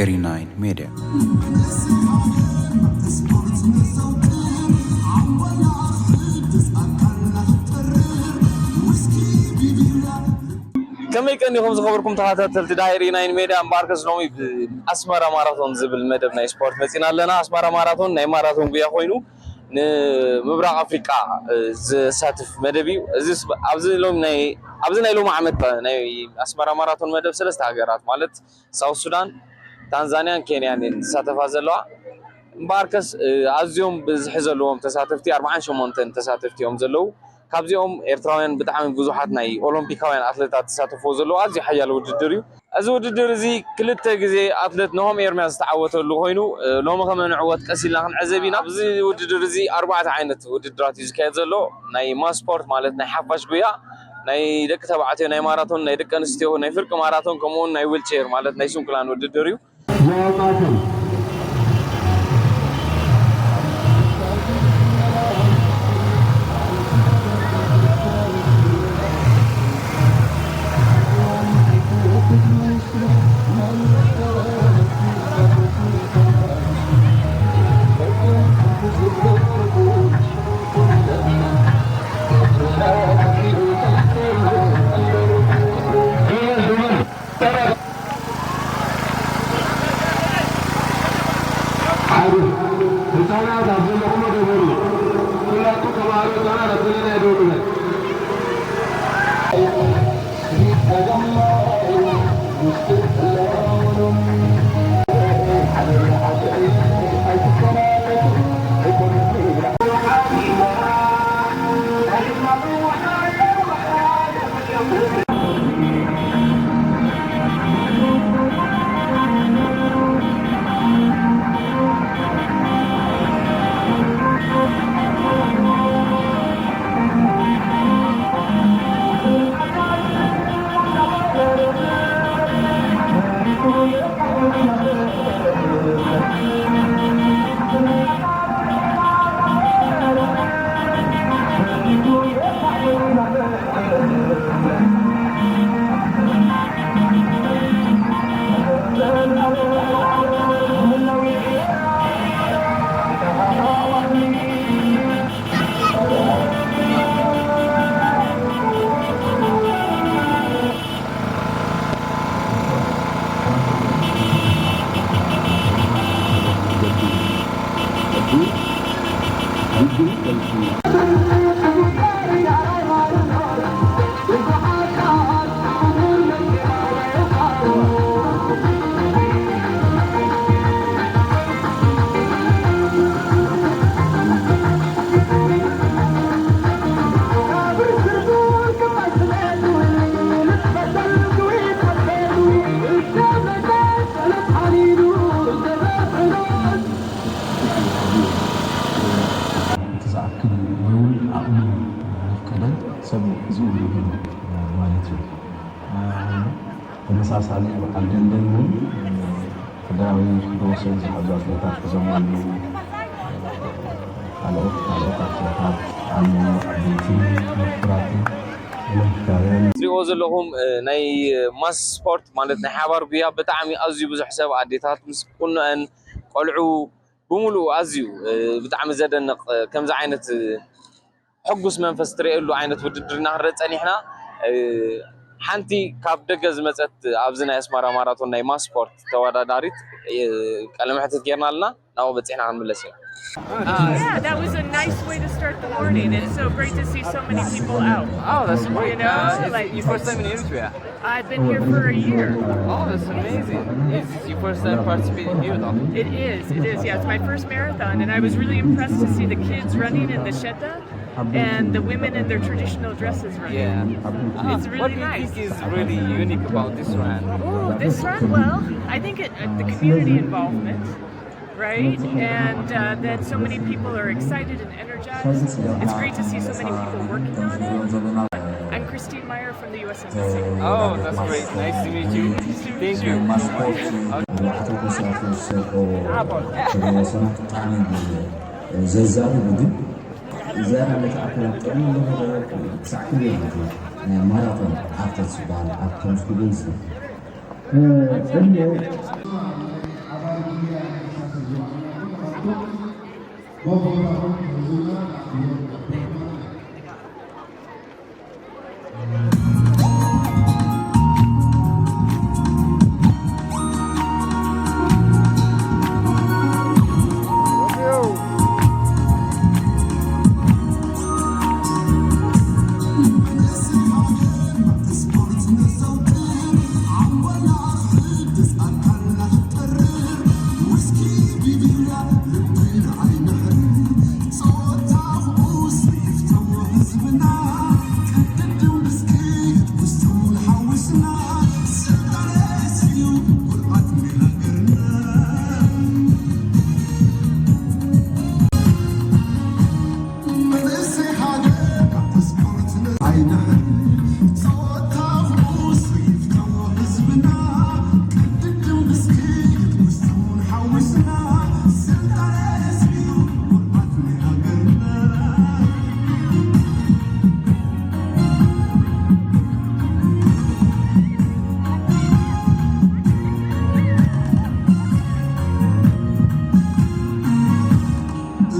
ኤሪ ናይን ሜድያ። ከመይ ቀኒኹም ዝኸበርኩም ተኸታተልቲ ዳይሪ ናይን ሜድያ? እምበኣርከስ ሎሚ ብኣስመራ ማራቶን ዝብል መደብ ናይ ስፖርት መፂና ኣለና። ኣስመራ ማራቶን ናይ ማራቶን ጉያ ኮይኑ ንምብራቕ ኣፍሪቃ ዘሳትፍ መደብ እዩ። ኣብዚ ሎሚ ናይ ኣብዚ ናይ ሎሚ ዓመት ናይ ኣስመራ ማራቶን መደብ ሰለስተ ሃገራት ማለት ሳውት ሱዳን፣ ታንዛንያን ኬንያን እየን ዝሳተፋ ዘለዋ። እምበኣርከስ ኣዝዮም ብዝሒ ዘለዎም ተሳተፍቲ ኣርባዓን ሸሞንተን ተሳተፍቲ እዮም ዘለዉ። ካብዚኦም ኤርትራውያን ብጣዕሚ ብዙሓት ናይ ኦሎምፒካውያን ኣትለታት ዝሳተፍዎ ዘለዉ ኣዝዩ ሓያል ውድድር እዩ። እዚ ውድድር እዚ ክልተ ግዜ ኣትለት ነሆም ኤርምያስ ዝተዓወተሉ ኮይኑ ሎሚ ከመ ንዕወት ቀስ ኢልና ክንዕዘብ ኢና። ኣብዚ ውድድር እዚ ኣርባዕተ ዓይነት ውድድራት እዩ ዝካየድ ዘሎ። ናይ ማስ ስፖርት ማለት ናይ ሓፋሽ ጉያ፣ ናይ ደቂ ተባዕትዮ ናይ ማራቶን፣ ናይ ደቂ ኣንስትዮ ናይ ፍርቂ ማራቶን ከምኡውን ናይ ዊልቸር ማለት ናይ ስንኩላን ውድድር እዩ። እቲ ዝኣክል ወይ እውን ዓቕሙ ዘፍቀደ ሰብ ዝእውር ይህሉ ማለት እዩ። ተመሳሳሊ በዓል ደንደን እውን ሃገራዊ ክብረ ወሰን ዝሓዙ ኣትሌታት ሒዞም ኣለዉ። ካልኦት ካልኦት ኣትሌታት ኣለዉ፣ ዓበይቲ ምፍራትን ኦሎምፒካውያን። ትሪእዎ ዘለኹም ናይ ማስ ስፖርት ማለት ናይ ሓባር ጉያ ብጣዕሚ ኣዝዩ ብዙሕ ሰብ ኣዴታት ምስ ቁኖአን ቆልዑ ብምሉኡ ኣዝዩ ብጣዕሚ ዘደንቕ ከምዚ ዓይነት ሕጉስ መንፈስ ትርእየሉ ዓይነት ውድድር ኢና ክንርኢ ጸኒሕና። ሓንቲ ካብ ደገ ዝመጸት ኣብዚ ናይ ኣስመራ ማራቶን ናይ ማስ ስፖርት ተወዳዳሪት ቃለ መሕትት ጌርና ኣለና። ናብኡ በጺሕና ክንምለስ ኢና። Yeah, that was a nice way to start the morning. It's so great to see so many people out. Oh, that's great. You know, uh, like, you first time in Eritrea? I've been here for a year. Oh, that's amazing. Is this your first time participating here, though? It is. It is. Yeah, it's my first marathon, and I was really impressed to see the kids running in the sheta and the women in their traditional dresses running. Yeah. It's really what do you nice. Think is really unique about this run? Oh, this run? Well, I think it, uh, the community involvement, right? And uh, that so many people are excited and energized. It's great to see so many people working on it. I'm Christine Meyer from the U S Embassy. Oh, that's great. Nice to meet you. Thank you. ዘና ነቲ ኣካላት ቅድሚ መበገበ ክሳዕ ክንደይ ማለት እዩ? ናይ ማራቶን ኣትሌት ዝበሃል ኣብ ከምዚ ክብል ዝብል ቅድሚ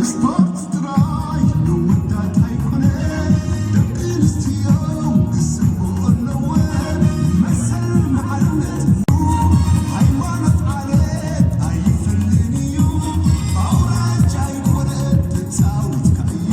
ስፖርት ጥራይ መወዳእታ ኣይኮነ፣ ደቂ ኣንስትዮ ክስርሕኦ ኣለወን። መሰል ማዕርነት ሃይማኖት ዓሌት ኣይፈልይን እዩ፣ ኣውራጃ ኣይኮነን ተጻዊትካ እዩ።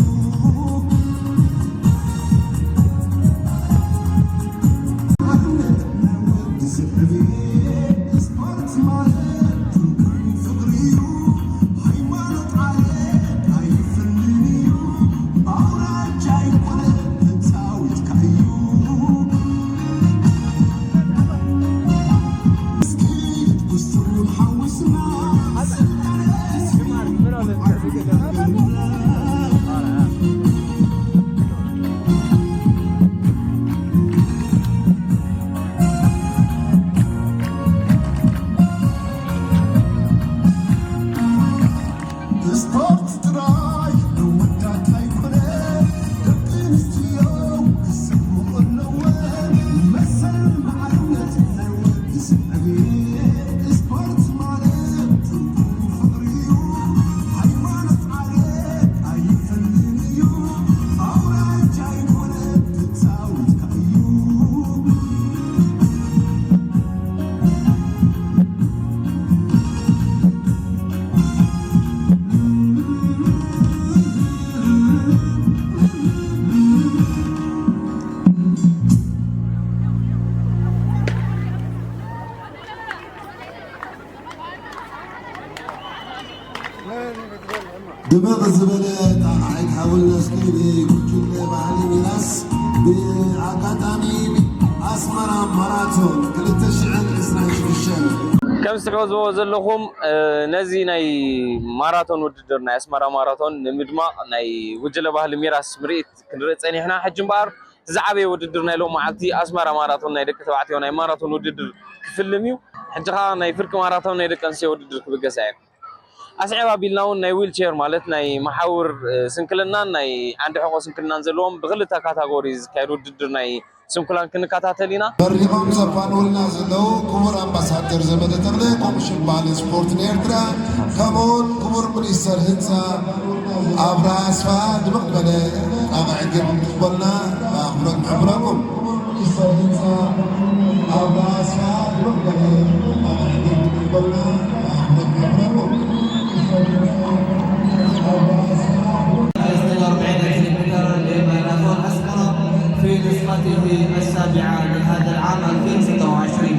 ስፖርት ጥራይ መወዳእታ ኣይኮነ፣ ደቂ ኣንስትዮ ክስርሕኦ ኣለወን። መሰል ማዕርነት ናይ ወዲ ሰብ ዕብየት። ስፖርት ማለት ትርጉሙ ፍቕሪ እዩ። ሃይማኖት ዓሌት ኣይፈልይን እዩ። ኣውራጃ ኣይኮነን ተጻዊትካ እዩ። ድምቕ ዝበለ ጣቕዓ ይትሃበልና እስኪ ንጉጅለ ባህሊ ሚራስ። ብኣጋጣሚ ኣስመራ ማራቶን ክልተ ሽሕን ዕስራን ሽዱሽተን። ከም ትዕዘብዎ ዘለኹም፣ እ፣ ነዚ ናይ ማራቶን ውድድር፣ ናይ ኣስመራ ማራቶን ንምድማቕ ናይ ጉጅለ ባህሊ ሚራስ ምርኢት ክንርኢ ጸኒሕና። ሕጂ እምበኣር ዝዓበየ ውድድር ናይ ሎም መዓልቲ ኣስመራ ማራቶን ናይ ደቂ ተባዕትዮ ናይ ማራቶን ውድድር ክፍልም እዩ። ሕጂ ኸኣ ናይ ፍርቂ ማራቶን ናይ ደቂ ኣንስትዮ ውድድር ክብገሳ እየን። ኣስዕብ ኣቢልና እውን ናይ ዊልቸር ማለት ናይ መሓውር፣ እ፣ ስንክልናን ናይ ዓንዲ ሕቖ ስንክልናን ዘለዎም ብክልተ ካታጎሪ ዝካየድ ውድድር ናይ ስንኩላን ክንከታተል ኢና። መሪቖም ዘፋንውልና ዘለዉ ክቡር ኣምባሳደር ዘመደ ተኽለ፣ ኮሚሽን ባህልን ስፖርትን ኤርትራ፣ ከምኡውን ክቡር ሚኒስተር ህንጻ ኣብርሃ ኣስፍሃ ድምቕ ዝበለ ጣቕዒት ክትቕበሉና ብኣኽብሮት ንሕብረኩም። أربعين كيلومتر لماراثون أسمرة في نسخته السابعة لهذا العام ألفين وستة وعشرين.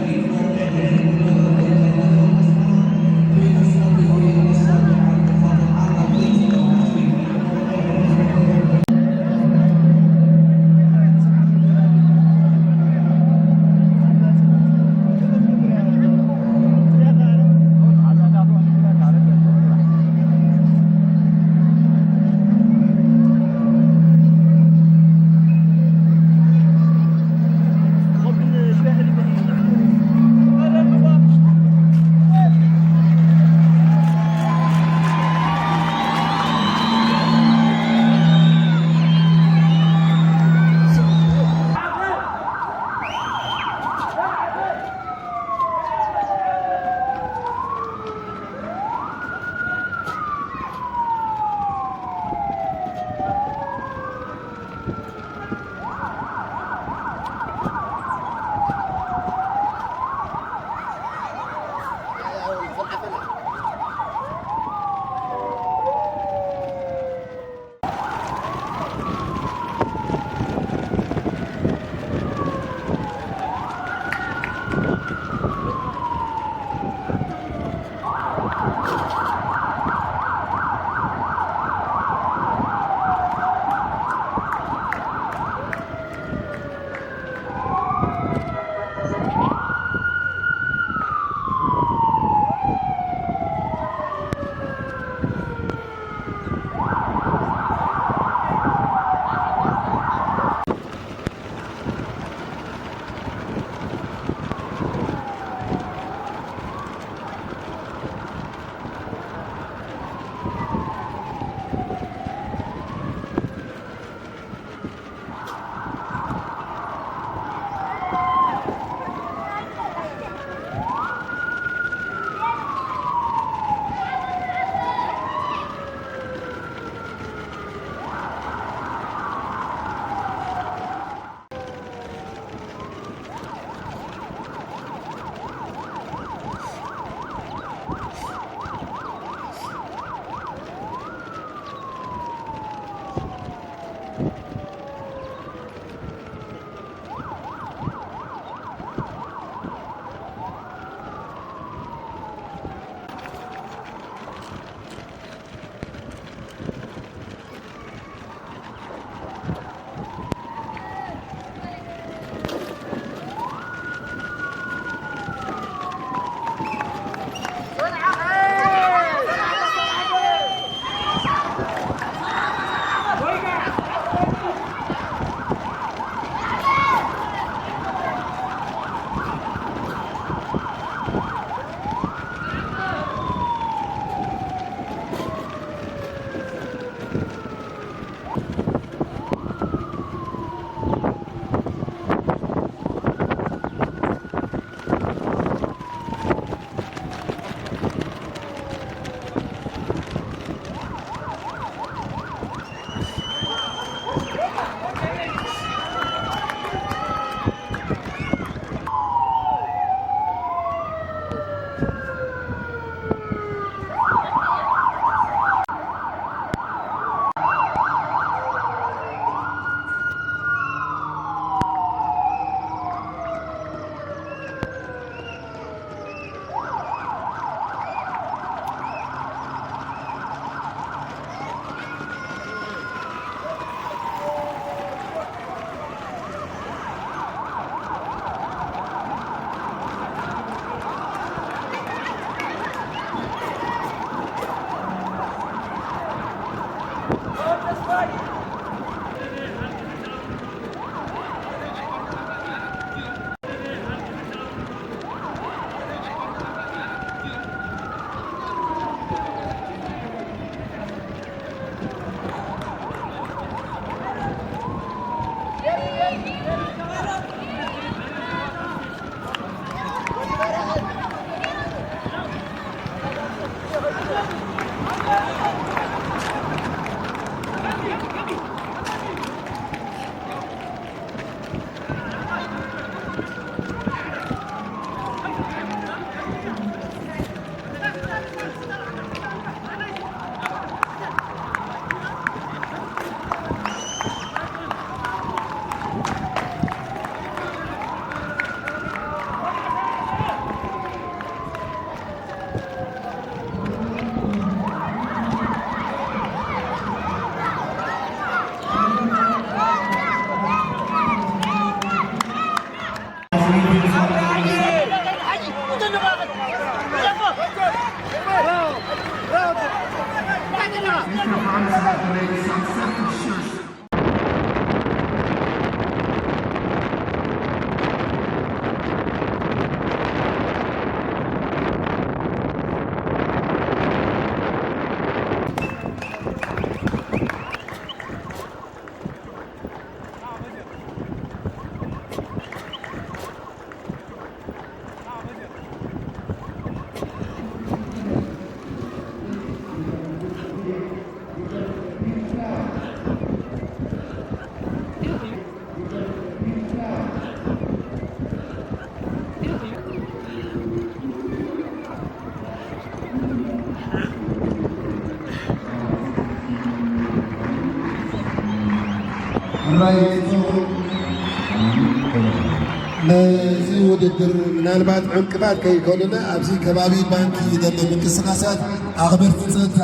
ነዚ ውድድር ምናልባት ዕንቅፋት ከይኮንና ኣብዚ ከባቢ ባንኪ ዘሎ ምንቅስቃሳት ኣኽበርቲ ጸጥታ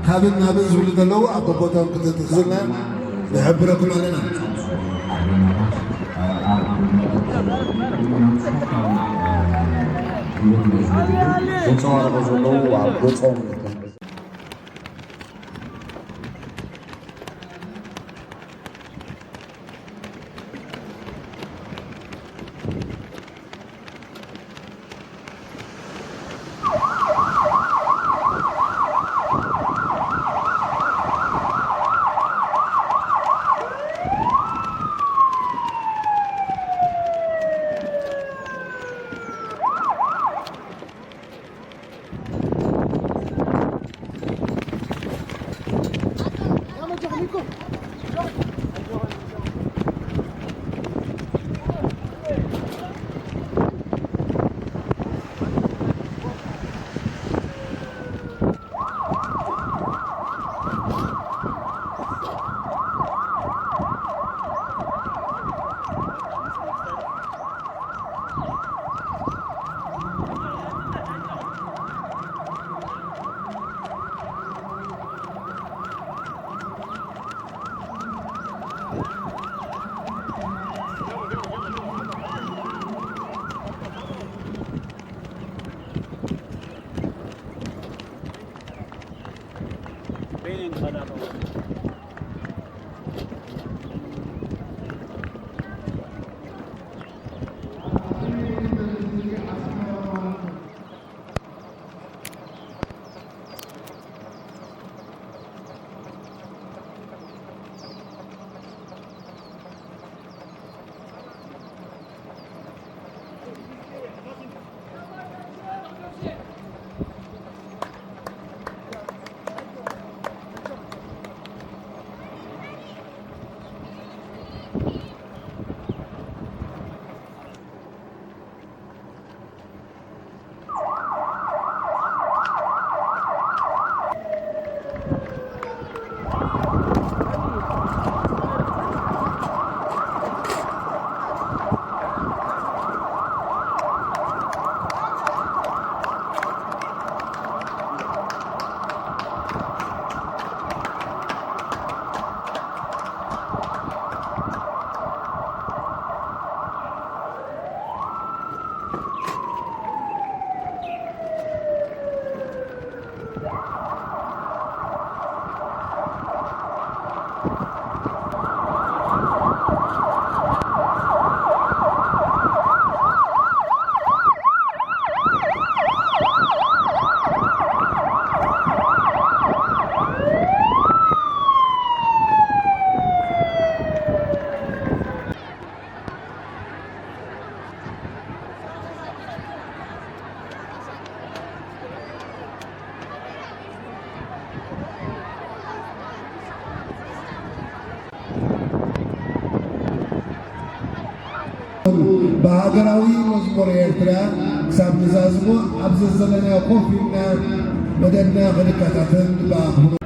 ካብን ናብን ዝብሉ ዘለዉ ኣብ ቦታኦም ክትሕዙልና ንሕብረኩም ኣለና። ዘንጸባርቑ ዘለዉ ኣብ ገጾም ብሃገራዊ መዝሙር ኤርትራ ክሳብ ንዛዝሞ ኣብ ዘዘለናዮ ኮፍ ኢልና መደብና ክንከታተል ብኣኽብሮት።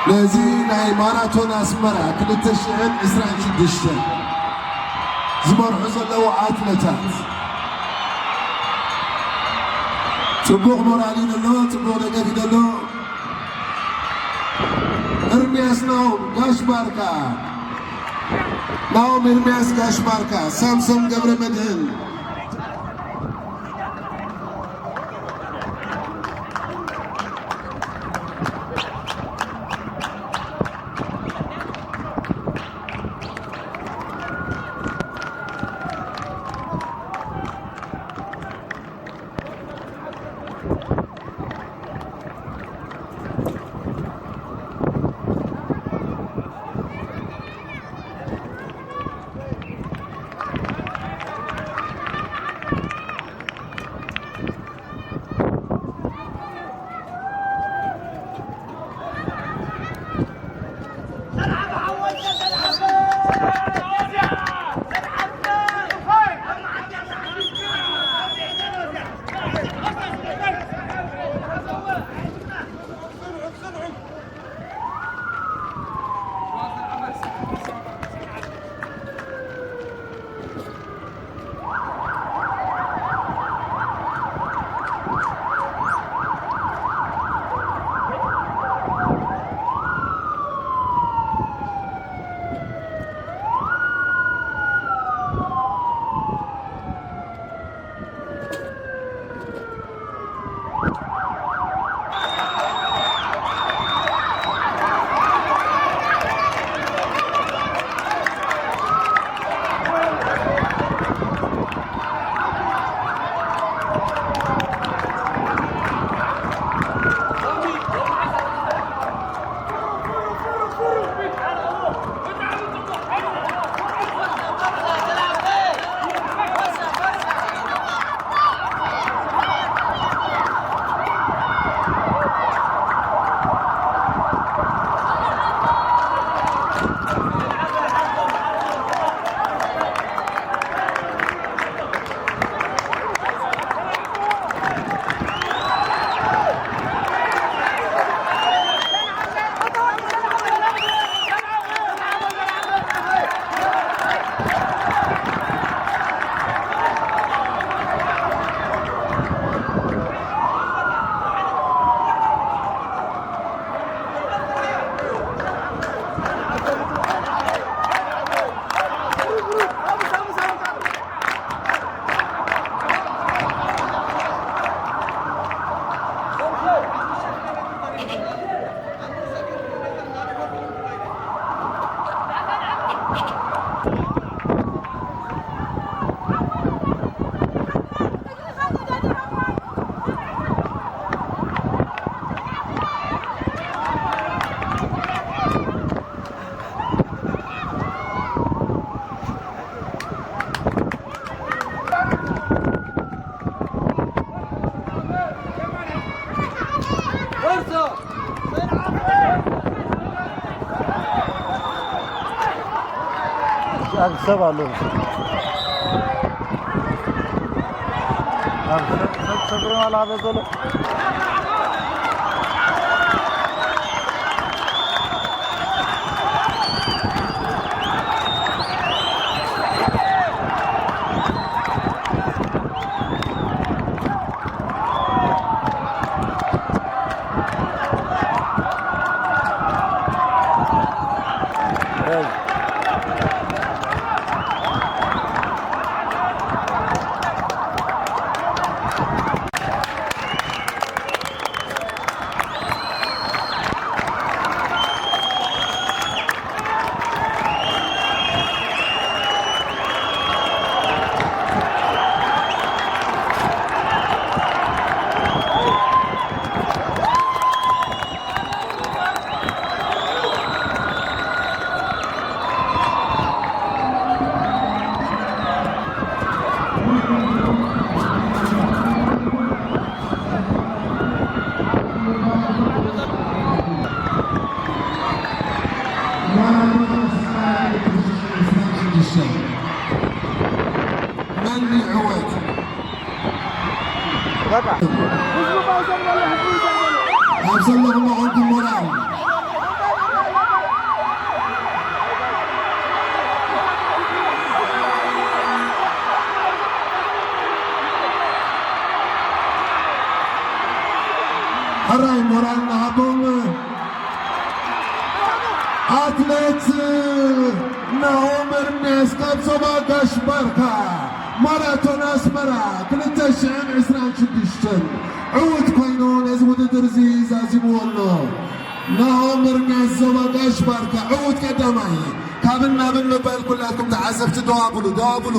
ነዚ ናይ ማራቶን ኣስመራ ክልተ ሽሕን ዕስራን ሽዱሽተን ዝመርሑ ዘለዉ ኣትለታት ጽቡቕ ሞራል እዩ ዘሎ፣ ጽቡቕ ደገፍ እዩ ዘሎ። ኤርምያስ ናሆም ጋሽ ባርካ፣ ናኦም ኤርምያስ ጋሽ ባርካ፣ ሳምሶም ገብረ መድህን። ኣብ ሰብ ኣሎ። ኣብ ሰብ፣ ሰብ፣ ሰብ ሪማ ላበ ዘሎ። መን ይዕወት? በቃ። ኣብ ዘለኹሞ ኮንኩም ሞራል። ሕራይ ሞራል ንሃቦም። ኣትሌት ናሆ ዞባ ጋሽ ባርካ ማራቶን ኣስመራ ክልተ ሽሕን ዕስራን ሽዱሽተን ዕዉት ኮይኑ ነዚ ውድድር እዚ ዛዚምዎ ኣሎ። ናሆም እርሚያስ ዞባ ጋሽ ባርካ ዕዉት ቀዳማይ። ካብን ናብን ምባል ኩላትኩም ተዓዘብቲ ደው ኣብሉ፣ ደው ኣብሉ።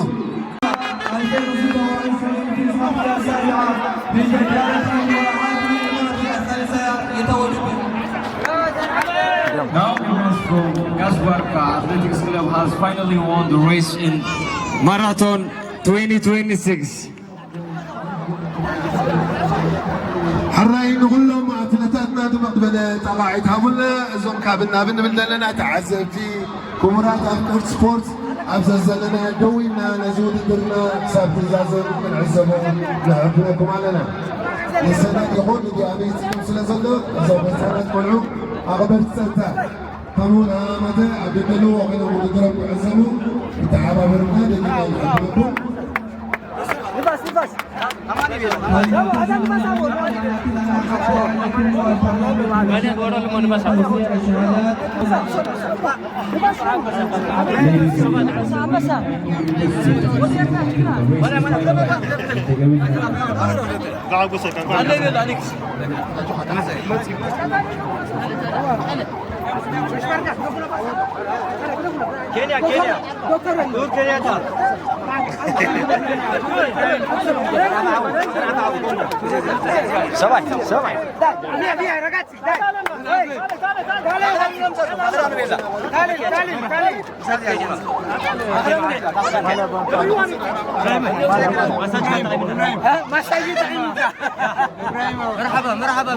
Now, Gasbarka Athletics Club has finally won the race in Marathon twenty twenty-six. ሕራይ ንኹሎም ኣትለታትና ድምቕ ዝበለ ጣቕዒት ሃቡልና። እዞም ካብን ናብን ንብል ዘለና ተዓዘብቲ፣ ክቡራት ኣፍቀርቲ ስፖርት፣ ኣብ ዘዘለና ደው ኢልና ነዚ ውድድርና ክሳብ ትእዛዝን ክንዕዘቦ ንሕብረኩም ኣለና። ንሰናት ይኹን ንዲያቤት ስለ ዘሎ እዞም ህፃናት ቆልዑ ኣቕበልቲ ጸጥታ ከምኡውን ሃማማተ ኣብ ደለዎ ኮይኖም ውድድሮም ክዕዘቡ ይተሓባበሩና ደጊና ንሕብረኩም። ኬንያ፣ ኬንያ። ኡሁሩ ኬንያታ። ሰብኣይ፣ ሰብኣይ። መርሓባ፣ መርሓባ።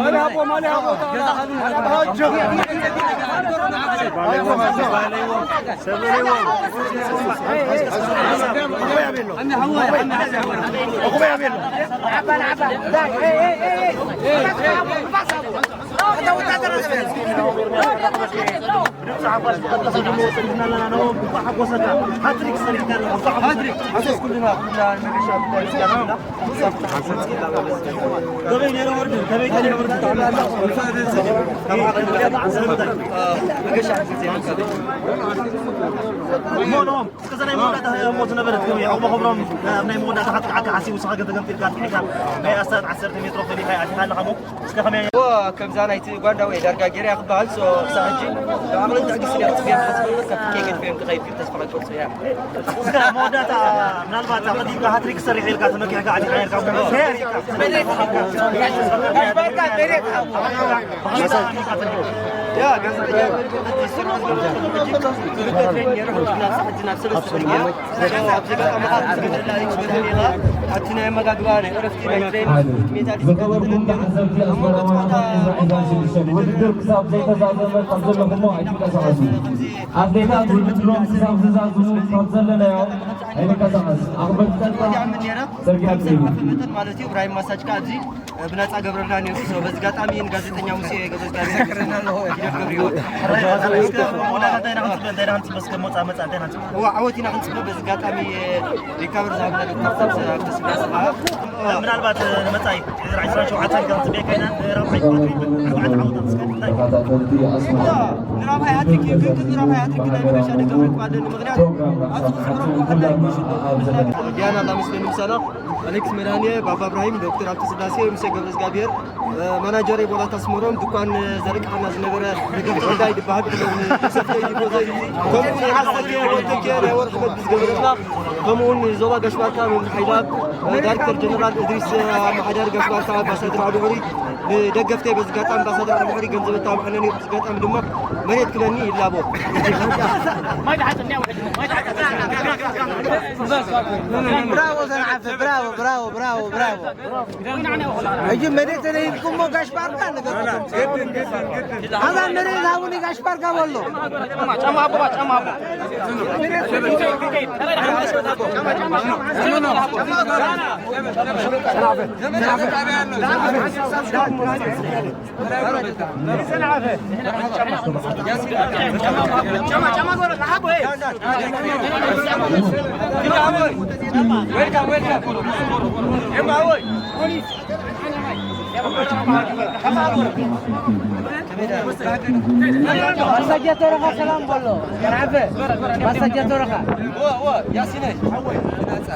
እስከ ናይ መወዳእታ እሞ ዝነበረት ከመይ? ዓቕሚ ክብሮም ኣብ ናይ መወዳእታ ክትከዓካ ሓሲቡ፣ ንስኻ ግን ተገምጢልካ፣ ኣጥቂዕካ፣ ናይ ኣስታት ዓሰርተ ሜትሮ ፈሊኻ ኣቲኻ ኣለኻ እሞ፣ እስከ ከመይ? እዎ፣ ከምዛ ናይቲ ጓንዳ ወይ ዳርጋ ጌርያ ክበሃል፣ ሶ፣ ክሳብ ሕጂ ብዓቕልን ትዕግስትን እየ ክጽበያ፣ ንኽትፈልጥ ካብ ትኬት ገዲፈ እዮም ክኸይድ፣ ግን ተስፋ ከይቆርጽ እያ። እስከ መወዳእታ፣ ምናልባት ኣቐዲምካ ሃትሪክ ሰሪሐ ኢልካ ተመኪሕካ ኣቲኻ ነርካ እሞ፣ እንታይ ኣሪእካ? መሬት ሃቦ። ናይ ባርካ መሬት ሃቦ። ዝገበርኩም ተዓዘብቲ ኣስመራ ማራቶን ዕስራን ሽዱሽተን ውድድር ክሳብ ዘይተዛዘመ ካብ ዘለኹሞ ኣይትንቀሳቐሱ። ኣትሌታት ውድድሮም ክሳብ ዝዛዝሙ ካብ ዘለናዮ ኣይንንቀሳቐስ። ኣኽበርቲ ጸጥታ ጽርግያ ኣጽርዩ። ማለት እዩ። እብራሂም ማሳጅካ ኣብዚ ብነጻ ገብረልና ነይሩ። So፣ በዚ ኣጋጣሚ ንጋዜጠኛ ሙሴ ገብረዝጋብሔር፣ ኪደት ገብረህይወት፣ እስከ መወዳእታ እንታይ ኢና ክንጽበ፣ እንታይ ኢና ክንጽበ፣ እስከ መውጻእ መጻእ እንታይ ኢና ክንጽበ? እዋ፣ ዓወት ኢና ክንጽበ። በዚ ኣጋጣሚ ሪካቨር ዝሃብና ዶክተር ሳምሰ ኣብ ተስፋ ስብሓት። ምናልባት ንመጻኢ ዕስራን ሸውዓተን ክንጽበየካ ኢና። ንራብዓይ ክፍሊ ዓወት እስከ እንታይ? ተኸታተልቲ ኣስመራ፣ ንራብዓይ ሃትሪክ እዩ፣ ግን ንራብዓይ ሃትሪክ ናይ መገሻ ደገፍ ክባደኒ፣ ምኽንያቱ ፕሮግራም ኣብዚ ዝሕብረኩም ከላይ ምሽት ዲያና ኣላ ምስለኒ ምሳና። ኣሌክስ መድሃንየ፣ ባባ እብራሂም፣ ዶክተር ሃብተስላሴ፣ ሙሴ ገብረዝጋብሔር፣ ማናጀረይ ቦላት ኣስመሮም፣ ድኳን ዘርግሓና ዝነበረ ደገፍ ጉዳይ ድበሃል፣ ከምኡውን ዮሴፍ ከይዲ፣ ከምኡውን ሓሰኪ ወተኪ ናይ ወርሒ መግቢ ዝገበረልና፣ ከምኡውን ዞባ ጋሽ ባርካ መምርሒ ሓይሊ፣ ዳይሬክተር ጀነራል እድሪስ ኣመሓዳሪ ጋሽ ባርካ ኣምባሳደር ዓዲ ሑሪ፣ ንደገፍተይ በዚ ኣጋጣሚ ኣምባሳደር ዓዲ ሑሪ ገንዘብ እተባብዐና ነይሩ። በዚ ኣጋጣሚ ድማ መሬት ክበኒ ይላቦ። ብራቮ ሰንዓፈ፣ ብራቮ፣ ብራቮ፣ ብራቮ፣ ብራቮ። ሕጂ መሬት ተለሂብኩሞ ጋሽ ባርካ ንገርኩም። ኣዛ መሬት ሃቡኒ ጋሽ ባርካ በሎ። ማሳጃ ተረኻ ሰላም በሎ። ቀርዓበ። ማሳጃ ተረኻ። ወ፣ ወ፣ ያሲነይ። ናጻ።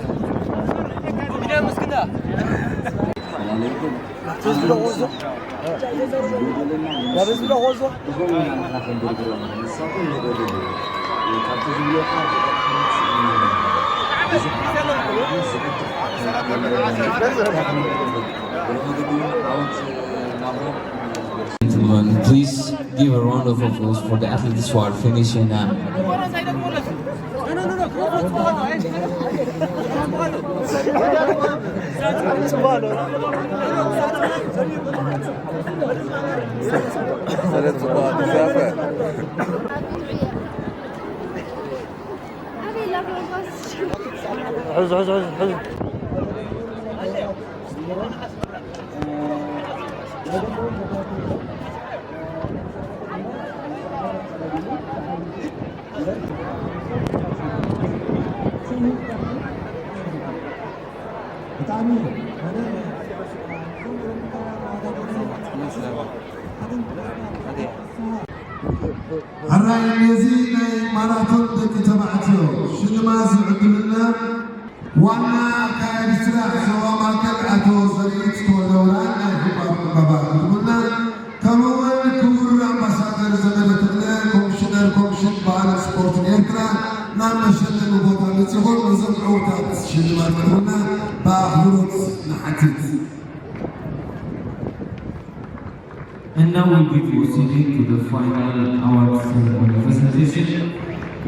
ቢንያም ምስግና። Gentlemen, please give a round of applause for the athletes who are finishing now. ሕራይ ነዚ ናይ ማራቶን ደቂ ተባዕትዮ ሽልማት ዝዕድሉልና ዋና ኣካያዲ ስራሕ ዞባ ማእከል ኣቶ ዘርኢት ተወልደብርሃን ናይ ሕቋፍ ዕምባባ ክዕድሙልና፣ ከምኡ እውን ክቡር ኣምባሳደር ዘመደ ተኽለ ኮሚሽነር ኮሚሽን ባህልን ስፖርትን ኤርትራ ናብ መሸለሚ ቦታ መጺኹም ነዞም ዕዉታት ሽልማት ክትህቡና ብኣኽብሮት ንሓትት። And now we'll be proceeding to the final award ceremony presentation.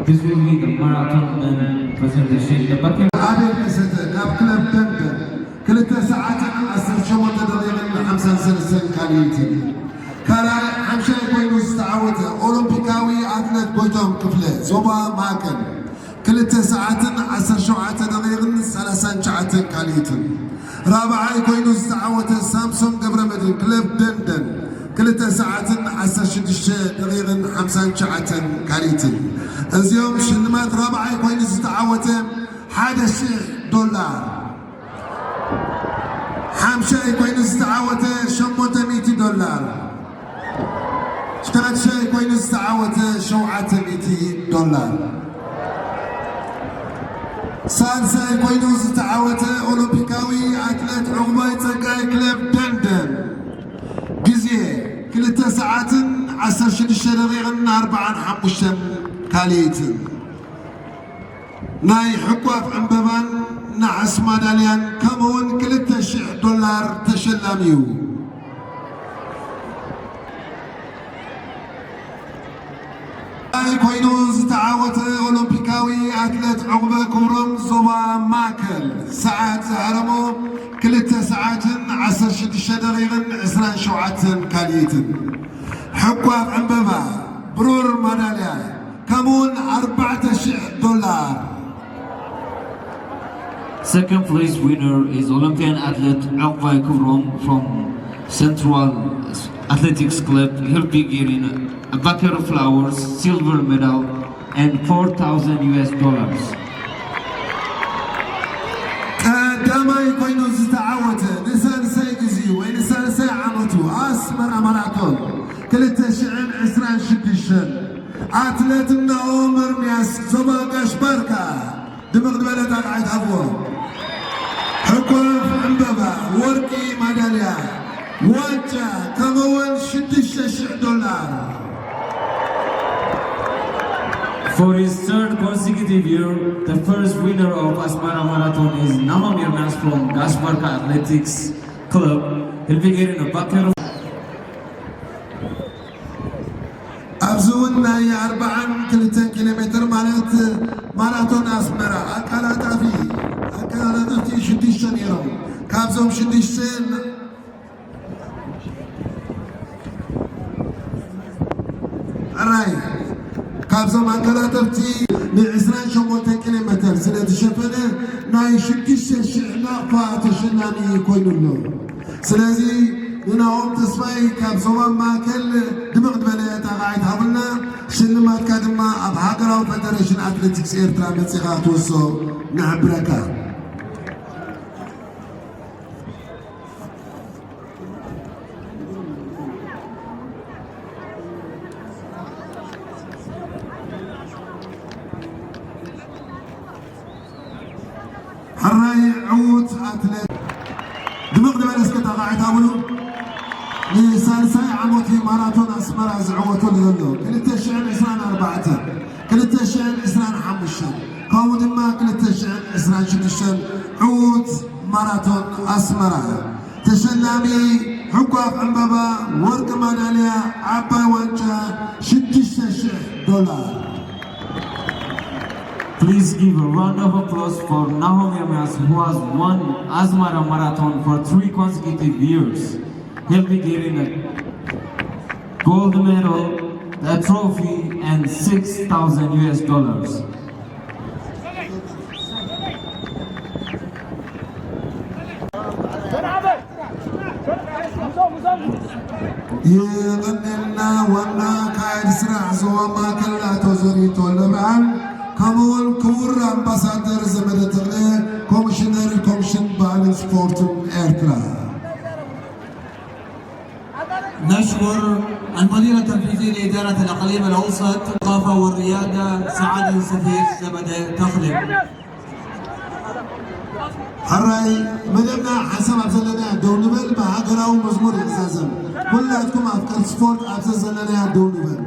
This will be the marathon men presentation. The bucket ኣቤል መሰተ ካብ ክለብ ደንደን ክልተ ሰዓትን ዓሰርተ ሸሞንተ ደቂቕን ሓምሳን ሰለስተን ካልኢትን። ካልኣይ ሓምሻይ ኮይኑ ዝተዓወተ ኦሎምፒካዊ ኣትለት ጎይቶም ክፍለ ዞባ ማእከል ክልተ ሰዓትን ዓሰርተ ሸውዓተ ደቂቕን ሰላሳን ትሽዓተን ካልኢትን። ራብዓይ ኮይኑ ዝተዓወተ ሳምሶን ገብረመድህን ክለብ ደንደን ክልተ ሰዓትን ዓሰርተ ሽዱሽተ ደቂቕን ሓምሳን ትሽዓተን ካልኢትን። እዚኦም ሽልማት ራብዓይ ኮይኑ ዝተዓወተ ሓደ ሽሕ ዶላር፣ ሓምሻይ ኮይኑ ዝተዓወተ ሸሞንተ ሚእቲ ዶላር፣ ሻድሻይ ኮይኑ ዝተዓወተ ሸውዓተ ሚእቲ ዶላር፣ ሳልሳይ ኮይኑ ዝተዓወተ ኦሎምፒካዊ ኣትሌት ዕቑባይ ጸጋይ ክለብ ደንደን፣ ግዜ ክልተ ሰዓትን ዓሰርተ ሽዱሽተ ደቂቕን ኣርባዓን ሓሙሽተን ካልኢትን። ናይ ሕቋፍ ዕምበባን ነሓስ ማዳልያን ከምኡውን ክልተ ሽሕ ዶላር ተሸላሚ እዩ። ይ ኮይኑ ዝተዓወተ ኦሎምፒካዊ ኣትለት ዕቑበ ክብሮም ዞባ ማእከል ሰዓት ዝሃረሞ ክልተ ሰዓትን ዓሰርተ ሽዱሽተ ደቂቕን ዕስራን ሸውዓተን ካልኢትን። ሕቋፍ ዕምበባ ብሩር ማዳልያ ከምኡውን ኣርባዕተ ሽሕ ዶላር። Second place winner is Olympian athlete Akvai Kuvrom from Central Athletics Club, helping getting a bucket of flowers, silver medal, and four thousand U S dollars. ቀዳማይ ኮይኑ ዝተዓወተ ንሳልሳይ ግዜኡ ወይ ንሳልሳይ ዓመቱ ኣስመራ ማራቶን ክልተ ሽሕን ዕስራን ሽዱሽተን ኣትሌት ናኦም ኤርምያስ ዞባ ጋሽ ባርካ ድምቕ ዝበለ ጣቕዓት ሃብዎ። ሕኮፍ ዕምበባ፣ ወርቂ ማዳልያ፣ ዋንጫ ከምኡውን ሽዱሽተ ሽሕ ዶላር። For his third consecutive year, the first winner of Asmara Marathon is Nahom Yernas from Gasparka Athletics Club. He'll be getting a bucket of ኣብዚ እውን ናይ ኣርባዓን ክልተን ኪሎ ሜትር ማለት ማራቶን ኣስመራ ኣቀላጣፊ ኣቀላጠፍቲ ሽዱሽተ ነይሮም። ካብዞም ሽዱሽተ ሕራይ ካብዞም ኣቀላጠፍቲ ን ዕስራን ሸሞንተን ኪሎ ሜተር ስለ ዝሸፈነ ናይ ሽዱሽተ ሽሕ ናቕፋ ተሸላሚ ኮይኑ ኣሎ። ስለዚ ንናሆም ተስፋይ ካብ ዞባ ማእከል ድምቕ ዝበለ ጣቕዓት ሃቡልና። ሽልማትካ ድማ ኣብ ሃገራዊ ፈደረሽን ኣትሌቲክስ ኤርትራ መጺኻ ክትወስዶ ንሕብረካ። ዕዉት ኣትሌት ድምቕ ዝበለ እስከ ተቓዕት ኣብሉ። ንሳልሳይ ዓመት እዩ ማራቶን ኣስመራ ዝዕወተሉ ዘሎ። ክልተ ሽሕን ዕስራን ኣርባዕተን፣ ክልተ ሽሕን ዕስራን ሓሙሽተን፣ ከምኡ ድማ ክልተ ሽሕን ዕስራን ሽዱሽተን ዕዉት ማራቶን ኣስመራ። ተሸላሚ ሕንኳፍ ዕምባባ፣ ወርቂ ማዳልያ፣ ዓባይ ዋንጫ፣ ሽዱሽተ ሽሕ ዶላር። Please give a round of applause for Nahom Ermias, who has won Asmara Marathon for three consecutive years. He'll be getting a gold medal, a trophy, and six thousand U S dollars. የቐነልና ዋና ኣካያዲ ስራሕ ዞባ ማእከል ኣቶ ዘሪቶ ለብዓል፣ ከምኡውን ክቡር ኣምባሳደር ዘመደ ተኽለ፣ ኮሚሽነር ኮሚሽን ባህልን ስፖርትን ኤርትራ። نشكر المدير التنفيذي لإدارة الإقليم الأوسط الثقافة والرياضة سعادة السفير زمدة تخلف. ሕራይ መደብና ሓንሳብ ኣብ ዘለና ደው ንበል፣ ብሃገራዊ መዝሙር ይዕዛዘም። ኩላትኩም ኣፍቀርቲ ስፖርት ኣብ ዘዘለናያ ደው ንበል።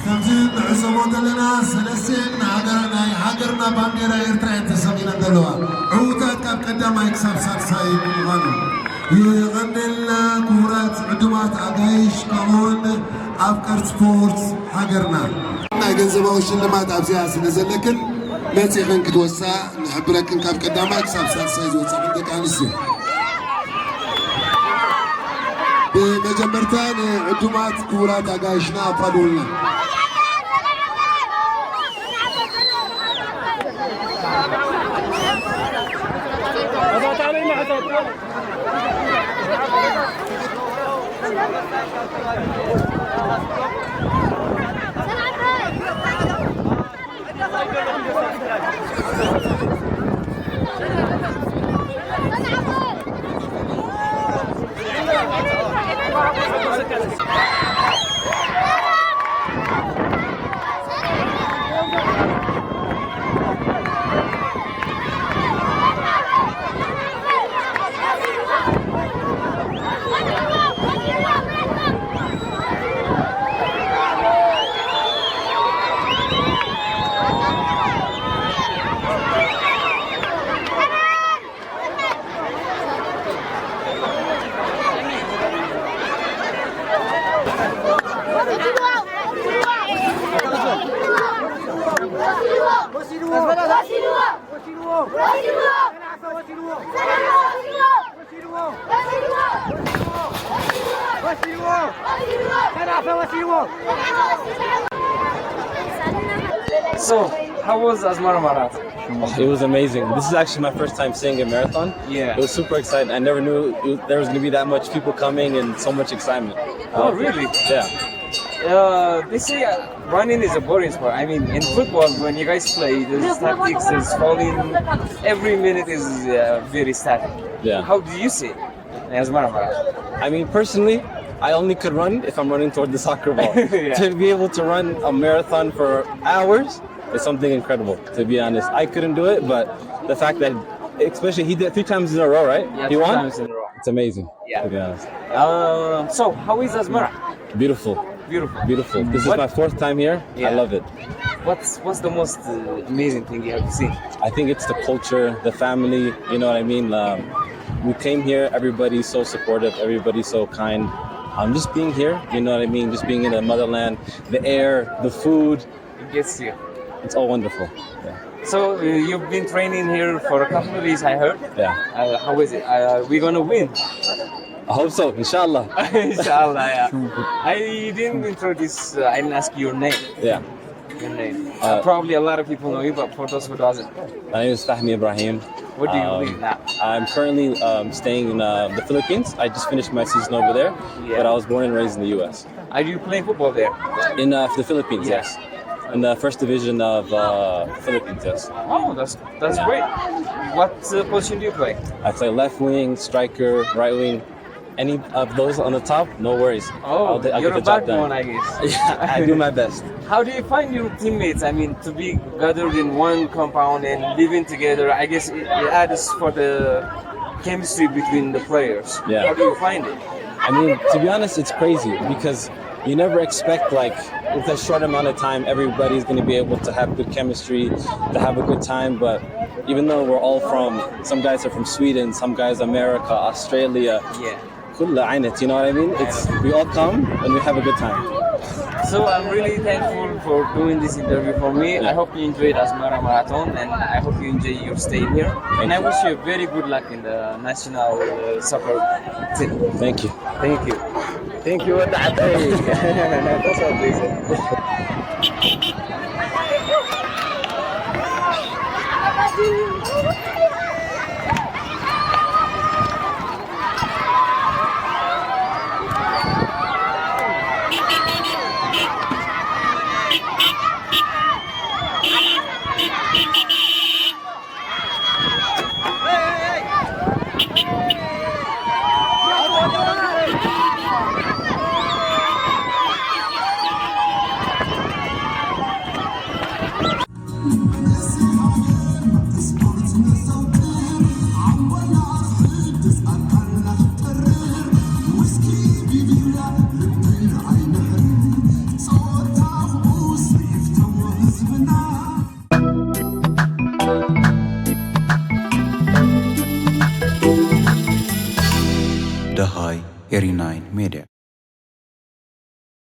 ከምዚ ንዕዘቦ ዘለና ሰለስቲኤን ሃገር-፣ ናይ ሃገርና ባንዴራ ኤርትራ እየን ተሰቒለን ዘለዋ። ዕዉታት ካብ ቀዳማይ ክሳብ ሳልሳይ ብምዃኑ። የቐንየልና ክቡራት ዕዱማት ኣጋይሽ፣ ከምኡውን ኣፍቀርቲ ስፖርት ሃገርና። ናይ ገንዘባዊ ሽልማት ኣብዚኣ ስለ ዘለክን መጺኽን ክትወስዳ ንሕብረክን፣ ካብ ቀዳማይ ክሳብ ሳልሳይ ዝወጻኽን ደቂ ኣንስትዮ። ብመጀመርታ ንዕዱማት ክቡራት ኣጋይሽና ኣፋልውልና። So, how was Asmara Marathon? It was amazing. This is actually my first time seeing a marathon. Yeah. It was super exciting. I never knew it, there was going to be that much people coming and so much excitement. Oh, really? Yeah. Uh, they say uh, running is a boring sport. I mean, in football, when you guys play, there's tactics, there's falling. Every minute is uh, very static. Yeah. How do you see it? As Mara Mara. I mean, personally, I only could run if I'm running toward the soccer ball. Yeah. To be able to run a marathon for hours is something incredible, to be honest. I couldn't do it, but the fact that, especially he did it three times in a row, right? Yeah, he three won? Times in a row. It's amazing, yeah, to be honest. Um, so, how is Asmara? Beautiful, Beautiful. Beautiful. This is What- my fourth time here. I Yeah. love it. What's what's the most uh, amazing thing you have seen? I think it's the culture, the family. You know what I mean? Um, we came here. Everybody's so supportive. Everybody's so kind. Um, just being here. You know what I mean? Just being in the motherland, the air, the food. It gets you. It's all wonderful. Yeah. So uh, you've been training here for a couple of days, I heard. Yeah. Uh, how is it? Uh, we're gonna win. I hope so. Inshallah. Inshallah, yeah. I didn't introduce. Uh, I didn't ask your name. Yeah. Your name. Uh, Probably a lot of people know you, but for those who doesn't, My name is Fahmi Ibrahim. What do you Um, read now? I'm currently um, staying in uh, the Philippines. I just finished my season over there, Yeah. but I was born and raised in the U S. Are you playing football there? In uh, the Philippines, Yeah. Yes. In the first division of uh, Philippines, yes. Oh, that's that's great. What uh, position do you play? I play left wing, striker, right wing. Any of those on the top, no worries. Oh, I'll, I'll you're get a the job bad done. One, I guess. Yeah, I do my best. How do you find your teammates? I mean, to be gathered in one compound and living together, I guess it, it adds for the chemistry between the players. Yeah. How do you find it? I mean, to be honest, it's crazy because you never expect, like, with a short amount of time, everybody's going to be able to have good chemistry, to have a good time. But even though we're all from, some guys are from Sweden, some guys America, Australia, Yeah. كل عينت, you know what I mean? It's we all come and we have a good time. So I'm really thankful for doing this interview for me. I Yeah. Hope you enjoyed Asmara Marathon, and I hope you enjoy your stay here. And I you. Wish you very good luck in the national uh, soccer team. Thank you. Thank you. Thank you. That's all, please. ደሃይ ኤሪ ናይን ሜድያ።